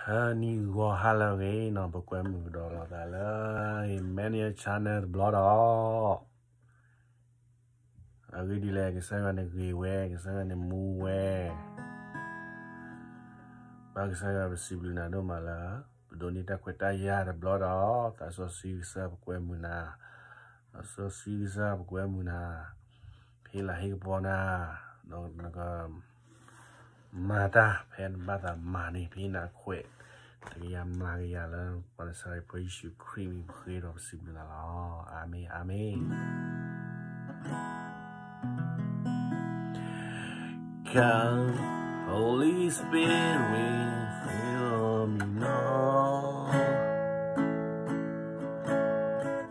အနံၤဂီၤဟါလၢအဂ့ၤန့ၣ် ပကွဲမုာ်ကဒီးလိာ်သးလၢ Emmanuel Channel တဘျီဒီး အဂ့ၢ်ဒ်လဲၣ် ကစၢ်ယွၤန့ၣ်ဂ့ၤဝဲ, ကစၢ်ယွၤန့ၣ်မူဝဲ, ဘၣ်ကစၢ်ယွၤပစံးဘျုးနၤဒိၣ်မးလၢ ပဒိးန့ၢ်တၢ်ခွဲးတၢ်ယာ်တဘျီဒီး သးစီဆှံကစၢ်ပကွဲမုာ်နၤ, သးစီဆှံကစၢ်ပကွဲမုာ်နၤ, ဖဲလၢဟ့ၣ်ကပီၤနၤ, ဒီးနက မၤတၢ်ဖဲနဘၣ်သးမၤန့ၣ် ဖဲနခွဲး တကယၤမၤကယၤလၢ ပှၤနၤစၤရ့းဖိယ့ၣ်ၡူးခရံာ်မံၤပဃ့ဒီးပစံးဘျုးနၤလီၤ. အၤမ့ၣ်, အၤမ့ၣ်. Come, Holy Spirit, fill me now.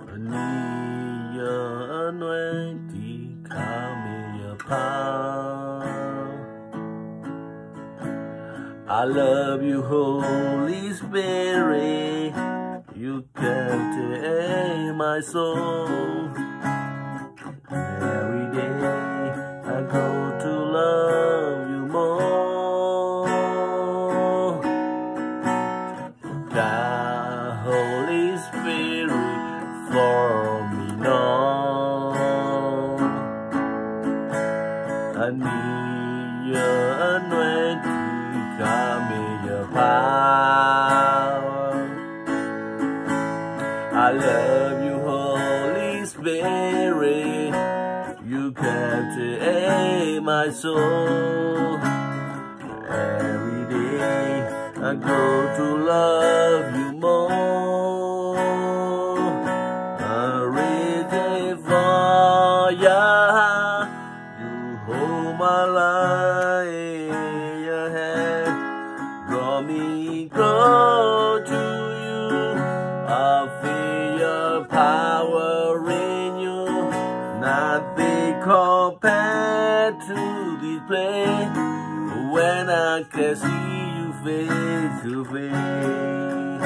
I need your anointing, come in your power. I love you, Holy Spirit. You capture my soul. Every day I grow to love you more. God, Holy Spirit, form me now. I need your anointing, come in your power. I love you, Holy Spirit. You capture my soul. Every day I grow to love you more. I reach for you. You hold my life in your hand. Draw me close to you. I feel your power in you. Nothing compared to this place. When I can see you face to face,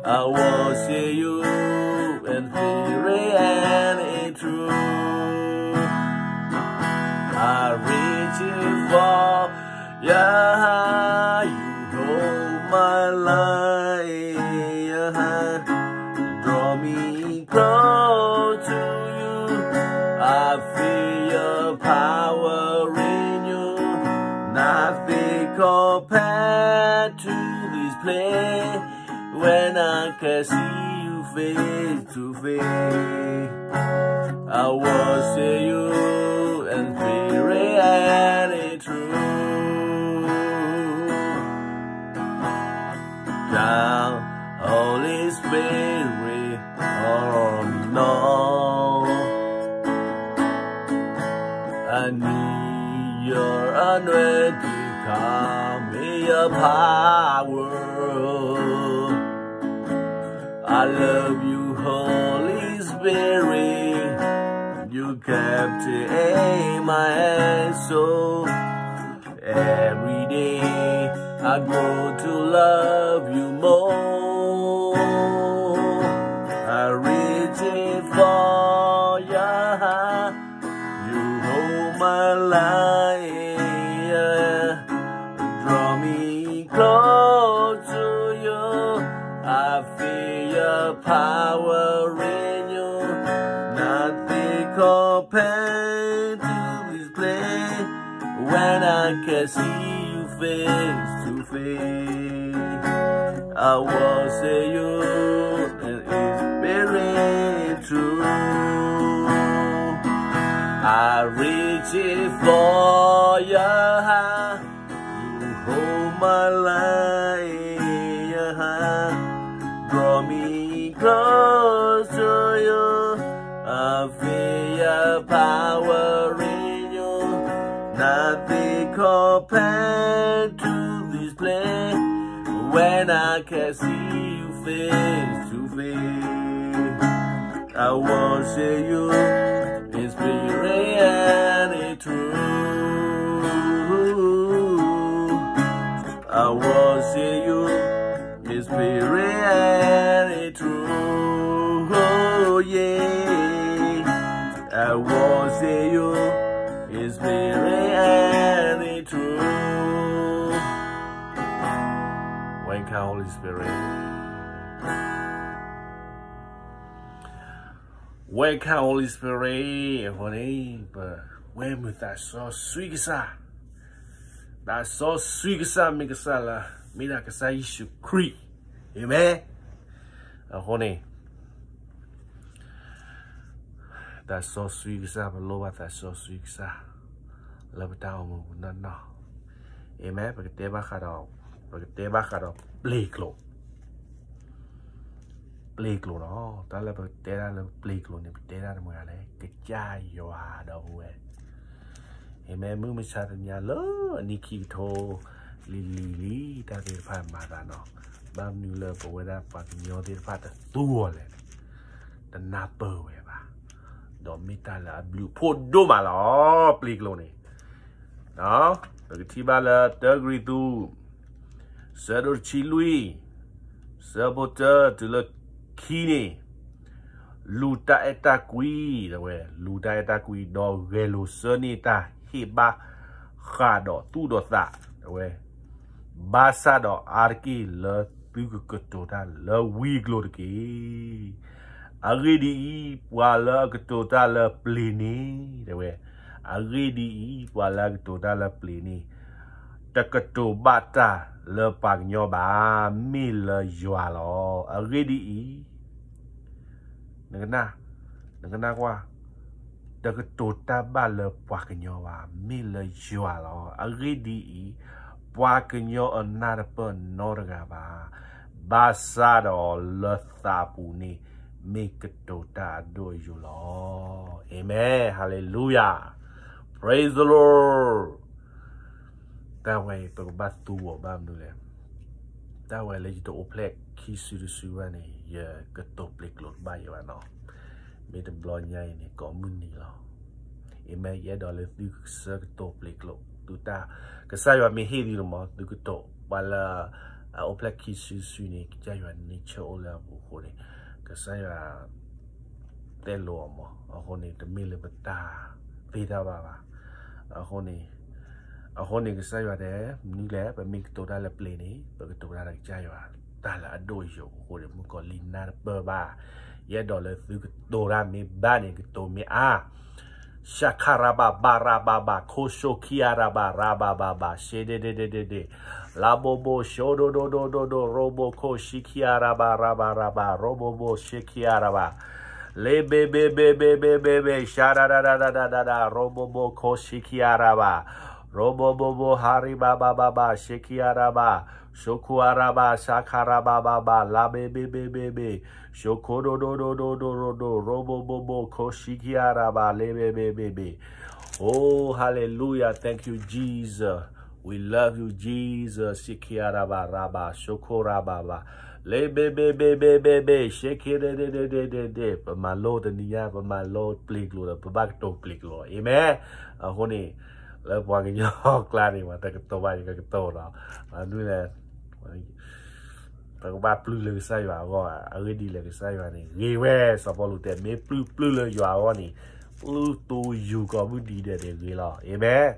I worship you in spirit and in truth. I reach you for your hand, you hold my life in your hand. Draw me close to you. I feel your power in you. Nothing compared to this place. When I can see you face to face, I worship you in spirit and in truth. Come, Holy Spirit, on me now. I need your anointing, come in your power. I love you, Holy Spirit. You capture my soul. Every day I grow to love you more. I reach it for your hand. You hold my life. Draw me close to you. I feel your power in you. Nothing compared to this place. When I can see you face to face, I worship you in spirit true. I reach it for your hand. You hold my life in your hand. Draw me close to you. I feel your power in you. Nothing compared to this place. When I can see you face to face, I worship you in spirit and in truth. I worship you in spirit and in truth. Oh, yeah. I worship you in spirit and in truth. Welcome, Holy Spirit. Welcome, Holy Spirit. အဃိန့ၣ် ပဝဲမုာ်သးစီဆှံကစၢ်, သးစီဆှံကစၢ်မ့ၢ်ကစၢ်လၢ မ့ၢ်ဒၣ်ကစၢ်ယ့ၣ်ၡူးခရံာ်, အၤမ့ၣ်. အဃိန့ၣ် သးစီဆှံကစၢ်, ပလိၣ်ဘၣ်သးစီဆှံကစၢ် လၢပတၢ်အိၣ်မူပူၤနီၢ်နီၢ်, အၤမ့ၣ်. ပကတဲဘၣ်ဃးဒီး, ပကတဲဘၣ်ဃးဒီးပျ့ၤကျိာ်, ပျ့ၤကျိာ်နီၤ. တၢ်လၢပကတဲတၢ်လၢပျ့ၤကျိာ်န့ၣ် ပတဲတၢ်တမုာ်ဂၤလဲၣ်, ကစၢ်ယွၤဒီပုၢ်ဝဲၢ်, အၤမ့ၣ်. မုၢ်မဆါတနံၤညါလၢအနံၣ်ခံကထိ လံၤလံၤလံၤ တၢ်သ့ၣ်တဖၣ်မၤသးနီၤ, ဘၣ်မနုၤလၢပဝဲဒၣ်ပှၤကညီသ့ၣ်တဖၣ်တသူအီၤလဲၣ်န့ၣ် တနၢ်ပၢၢ်ဝဲဘၣ်, ဒီးမ့ၢ်တၢ်လၢအဘျုးအဖှိၣ်ဒိၣ်မးလီၤ, ပျ့ၤကျိာ်န့ၣ်. ပကထံၣ်ဘၣ်လၢတၢကရံၣ်သူး ဆၢဒိၣ်တဆံလွံၢ်, ဆၢဖိတၢတုၤလၢခံန့ၣ်, လူၤတၢ်အဲၣ်တၢ်ကွံ, ဒီးဝဲ လူၤတၢ်အဲၣ်တၢ်ကွံ, ဒီးဂဲၤလိာ်ဆၢန့ၢ်တၢ်ဟ့ၣ်ဘၣ်ဃးဒီးသူၣ်ဒီးသး, ဒီးဝဲ ဘၣ်ဆၣ်ဒီးအါတက့ၢ်လၢသုကကတိၤတၢ်လၢဝံအကျိာ်တက့ၢ်. အဂ့ၢ်ဒ်အံၤ, ပှၤလၢအကတိၤတၢ်လၢပျ့ၤန့ၣ်, ဒီးဝဲ, အဂ့ၢ်ဒ်အံၤ, ပှၤလၢအကတိၤတၢ်လၢပျ့ၤန့ၣ်, တကတိၤဘၣ်တၢ်လၢပှၤကညီဘၣ်, မ့ၢ်လၢယွၤလီၤ. အဂ့ၢ်ဒ်အံၤ, နကနၣ်, နကနၣ်ကွၢ်, တကတိၤတၢ်ဘၣ်လၢပှၤကညီဘၣ်, မ့ၢ်လၢယွၤလီၤ. အဂ့ၢ်ဒ်အံၤ, ပှၤကညီအနၢ်တပၢၢ်နီတဂၤဘၣ်, ဘၣ်ဆၣ်ဒီးလၢသးပူၤန့ၣ် မ့ၢ်ကတိၤတၢ်အဒိၣ်အယိာ်လီၤ. အၤမ့ၣ်, hallelujah, praise the Lord. တၢ်ဝဲအံၤ ပကဘၣ်သူအီၤဘၣ်မနုၤလဲၣ်. တၢ်ဝဲလၢယတအိၣ်ဖျဲၣ်ခံစုတစုဘၣ်န့ၣ် ယကတိၤပျ့ၤကျိာ်တဘၣ်ယဲဘၣ်နီၤ. မ့ၢ်တဘျီညါအံၤန့ၣ် ကိးမုၢ်နံၤလီၤ. အၤမ့ၣ်, ယအဲၣ်ဒိးလၢသုကဆၢကတိၤပျ့ၤကျိာ်, သုတၢ်, ကစၢ်ယွၤမ့ၢ်ဟ့ၣ်သုန့ၣ်မ့ၢ် သုကတိၤ, ပှၤလၢအအိၣ်ဖျဲၣ်ခံစုတစုန့ၣ် ကစၢ်ယွၤန့ၢ်ဆၢအိၣ်လၢအပူၤအဃိန့ၣ်, ကစၢ်ယွၤ တဲလိာ်အီၤမး, အဃိန့ၣ် တမ့ၢ်လၢပတၢ်သ့တၢ်ဘၣ်ဘၣ်. အဃိန့ၣ်, အဃိန့ၣ် ကစၢ်ယွၤတဲ, မနုၤလဲၣ်, ပမ့ၢ်ကတိၤတၢ်လၢပျ့ၤန့ၣ် ပကတိၤတၢ်လၢကစၢ်ယွၤ, တၢ်လၢအဒိၣ်အယိာ်အဃိန့ၣ် မုၣ်ကီၤလံၢ်နၢ်တပၢၢ်ဘၣ်. ယအဲၣ်ဒိးလၢသုကတိၤတၢ်မ့ၢ်ဘၣ်န့ၣ် ကတိၤမ့ၢ်အါ Shakaraba, barababa, koshokiaraba, rabababa, shedededede. Labobo, shodododododo, robo, koshikiaraba, rabaraba, robobo, shikiaraba. Lebebebebebebe, shadadadadadada, robobo, koshikiaraba. Robobobo, haribababa, shikiaraba. Shokuaraba, shakarabababa, labebebebebe. Shokodododododo, robobobo, koshikiaraba, lebebebebe. Oh, hallelujah. Thank you, Jesus. We love you, Jesus. Shikiaraba, raba, shokorababa. Lebebebebebe, shekidedededede. ပမၤလိတနံၤညါ, ပမၤလိပျ့ၤကျိာ်ဒီး ပဘၣ်ကတိၤပျ့ၤကျိာ်. အၤမ့ၣ်. အဃိန့ၣ် လၢပှၤကညီကျါန့ၣ် ပှၤတကတိၤဘၣ် ယကကတိၤဒီး မနုၤလဲၣ် ပကဘၣ်ပျုၢ်လၢကစၢ်ယွၤအဂီၢ်, အဂ့ၢ်ဒ်လဲၣ် ကစၢ်ယွၤန့ၣ် ဂ့ၤဝဲ, စီၤပီလူးတဲ မ့ၢ်ပျုၢ်ပျုၢ်လၢယွၤအဂီၢ်န့ၣ် ပျုၢ်တူယူၤကိးမုၢ်နံၤဒဲးန့ၣ်ဂ့ၤလီၤ. အၤမ့ၣ်.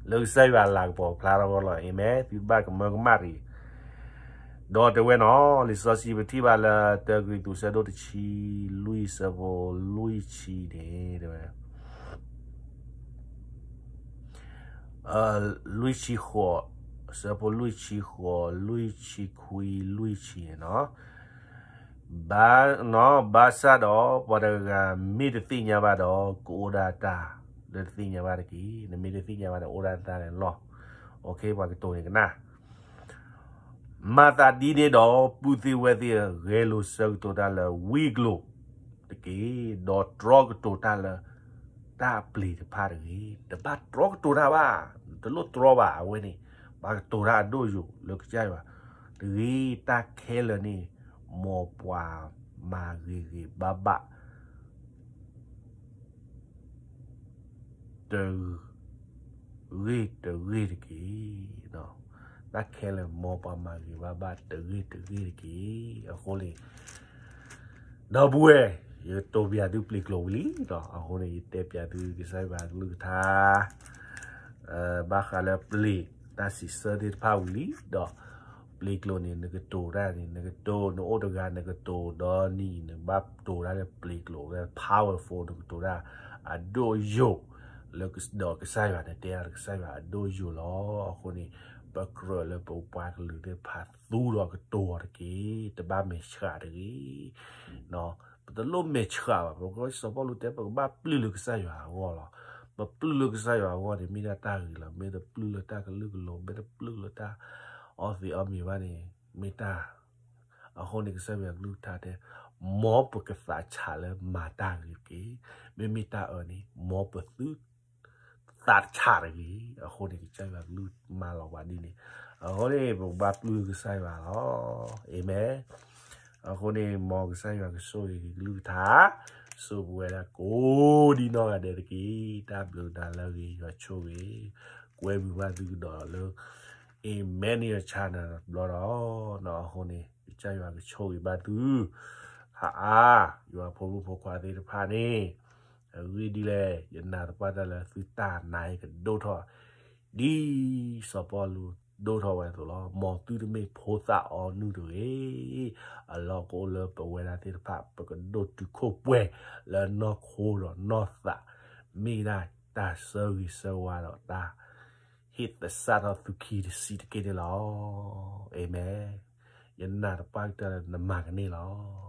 လၢကစၢ်ယွၤအလၤကပီၤဖျါထီၣ်အဂီၢ်လီၤ. အၤမ့ၣ်. သုတဘၣ်ကမၢကမၣ်တဂ့ၤ. ဒီးတဲဝဲနီၤ, လံာ်စီဆှံပထံၣ်ဘၣ်လၢ တၢကရံၣ်သူး ဆၢဒိၣ်တဆံလွံၢ် ဆၢဖိလွံၢ်ဆံန့ၣ် တဲဝဲ လွံၢ်ဆံဃိး, ဆၢဖိလွံၢ်ဆံဃိး, လွံၢ်ဆံခွံ, လွံၢ်ဆံန့ၣ်နီၤ, ဘၣ်, ဘၣ်ဆၣ်ဒီး ပှၤတဂၤမ့ၢ်တသ့ၣ်ညါဘၣ်ဒီး ကအိၣ်ဒၣ်တၢ်လၢတသ့ၣ်ညါဘၣ်တက့ၢ်. နမ့ၢ်တသ့ၣ်ညါဘၣ်ဒီး အိၣ်ဒၣ်တၢ်န့ၣ်လီၤ. ပှၤကတိၤန့ၣ်ကနၣ် မၤသးဒ်န့ၣ်ဒီး ပုၢ်သ့ၣ်ဝဲၢ်သ့ၣ်ဧၢ, ဂဲၤလိာ်ဆၢကတိၤတၢ်လၢဝံအကျိာ်တက့ၢ်, ဒီးတြီကတိၤတၢ်လၢတၢ်အပျ့ၤတဖၣ်တဂ့ၤ. တဘၣ်တြီကတိၤတၢ်ဘၣ်, တလိၣ်တြီဘၣ်. အဝဲန့ၣ် ပှၤကတိၤတၢ်အဒိၣ်ယိာ်လၢကစၢ်ယွၤတဂ့ၤ. တၢ်ခဲလၢာ်န့ၣ် မ်ပှၤမၤဂ့ၤဂ့ၤဘၣ်ဘၣ် တဂ့ၢ်တဂ့ၢ်တက့ၢ်. တၢ်ခဲလၢာ် မ်ပှၤမၤဂ့ၤဘၣ်ဘၣ်တဂ့ၢ်တဂ့ၢ်တက့ၢ်. အဃိန့ၣ် ဒီပုၢ်ဝဲၢ်, ယကတိၤပျးသုပျ့ၤကျိာ်ဝံၤလံ. အဃိန့ၣ် ယတဲပျးသုကစၢ်ယွၤအကလုၢ်ကထါ ဘၣ်ဃးလၢပျ့ၤတၢ်စံးဆၢသ့ၣ်တဖၣ်ဝံၤလံ. ဒီး ပျ့ၤကျိာ်န့ၣ် နကတိၤတၢ်န့ၣ် နကတိၤ နအိၣ်တဂၤနကတိၤဒီနံၤ နကဘၣ်တိၤတၢ်လၢပျ့ၤကျိာ်လၢ powerful နကတိၤတၢ် အဒိၣ်ယိာ် လၢကစၢ်ယွၤန့ၣ် တဲအီၤလၢကစၢ်ယွၤအဒိၣ်ယိာ်လီၤ. အဃိန့ၣ် ပကြၢးလၢပပှၤကလုာ်သ့ၣ်တဖၣ်သူဒီးကတိၤအီၤတက့ၢ်. တဘၣ်မဲာ်ဆှးတဂ့ၤ. ပတလိၣ်မဲာ်ဆှးဘၣ်. ပစီၤပီလူးတဲ ပကဘၣ်ပျုၢ်လၢကစၢ်ယွၤအဂီၢ်လီၤ. ပပျုၢ်လၢကစၢ်ယွၤအဂီၢ်န့ၣ် မ့ၢ်ဒၣ်တၢ်ဂ့ၤလီၤ. မ့ၢ်တပျုၢ်လၢတၢ်ကလုာ်ကလိၤ မ့ၢ်တပျုၢ်လၢတၢ်ကလုာ်ကလိၤ မ့ၢ်တပျုၢ်လၢတၢ်အီၣ်သ့ၣ်အီၣ်မ့ၤဘၣ်န့ၣ် မ့ၢ်တၢ် အဃိန့ၣ် ကစၢ်ယွၤကလုၢ်ကထါတဲ မ်ပကသးဆးလၢမၤတၢ်ဂ့ၤတက့ၢ်. မ့မ့ၢ်တၢ်အၢန့ၣ် မ်ပသု သးဆးတဂ့ၤ. အဃိန့ၣ် ကစၢ်ယွၤကလုၢ်မၤလီၤပှၤဒ်န့ၣ်. အဃိန့ၣ် ပကဘၣ်ပျုၢ်ကစၢ်ယွၤလီၤ. အၤမ့ၣ်. အဃိန့ၣ် မ်ကစၢ်ယွၤကဆိၣ်ဂ့ၤကလုၢ်ကထါ ဆိၣ်ပဝဲဒၣ်ကိးဒံနီၢ်ဂၤဒဲးတက့ၢ်. တၢ်ဘျုးဒၣ်လၢအဂ့ၤ ယွၤဆိၣ်ဂ့ၤ ကွဲမုာ်ဘၣ်သုကဒီးလၢ Emmanuel Channel တဘျီဒီး အဃိန့ၣ် ကစၢ်ယွၤကဆိၣ်ဂ့ၤဘၣ်သု ဟါအါ ယွၤဖိမုၣ်ဖိခွါသ့ၣ်တဖၣ်န့ၣ် အဂ့ၢ်ဒ်လဲၣ် ယနာ်သပှၢ်တၢ်လၢသုတၢ်နာ်အံၤကဒိၣ်ထီၣ် ဒ်စီၤပီလူးဒိၣ်ထီၣ်ဝဲအသိးလီၤ. မ်သုတမ့ၢ်ဖိသၣ်အီနုၢ်တဂ့ၤ. အလီၢ်ကအိၣ်လၢပဝဲဒၣ်သ့ၣ်တဖၣ် ပကဒိၣ်တုာ်ခိၣ်ပှဲၤလၢနီၢ်ခိဒီးနီၢ်သး မ့ၢ်ဒၣ်တၢ်ဆၢဂ့ၤဆၢဝါဒီးတၢ် ဟ့ၣ်သဆၣ်ထီၣ်သုခံတဆံးတက့ၢ်န့ၣ်လီၤ. အၤမ့ၣ်. ယနာ်သပှၢ်ကတၢၢ်လၢနမၤကန့ၢ်လီၤ.